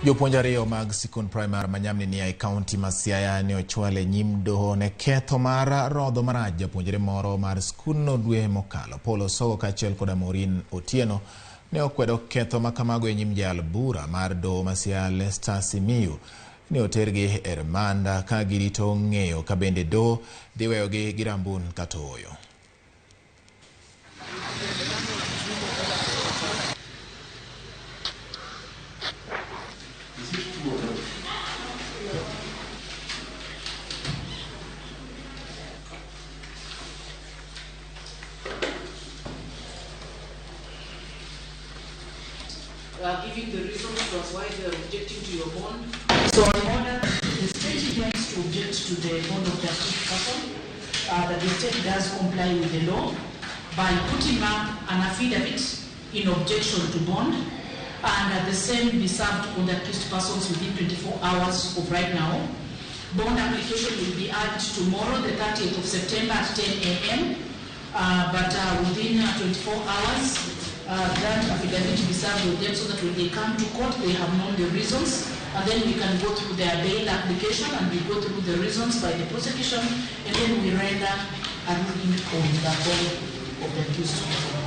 Jopuonj ariyo mag sikund primar ma Nyamninia e kaunti ma Siaya ne ochwal e nyim doho ne ketho mar rodho marach japuonjre moro mar skundno dwe mokalo. Paul Osogo kaachiel koda Maureen Otieno ne okwedo ketho ma kamago e nyim jal bura mar doho ma Siaya Lester Simiyu. Ne otergi e remand ka girito ng'eyo ka bende doho dhi weyogi gi rambun kata ooyo. Giving the reasons for why they are objecting to your bond. So I order the state intends to object to the bond of the accused person, that the state does comply with the law by putting up an affidavit in objection to bond, and that the same be served on the accused persons within 24 hours of right now. Bond application will be urged tomorrow, the 30th of September at 10 a.m., but within 24 hours, that affidavit be served with them so that when they come to court, they have known the reasons, and then we can go through their bail application and we go through the reasons by the prosecution, and then we render a ruling on the bond of the accused.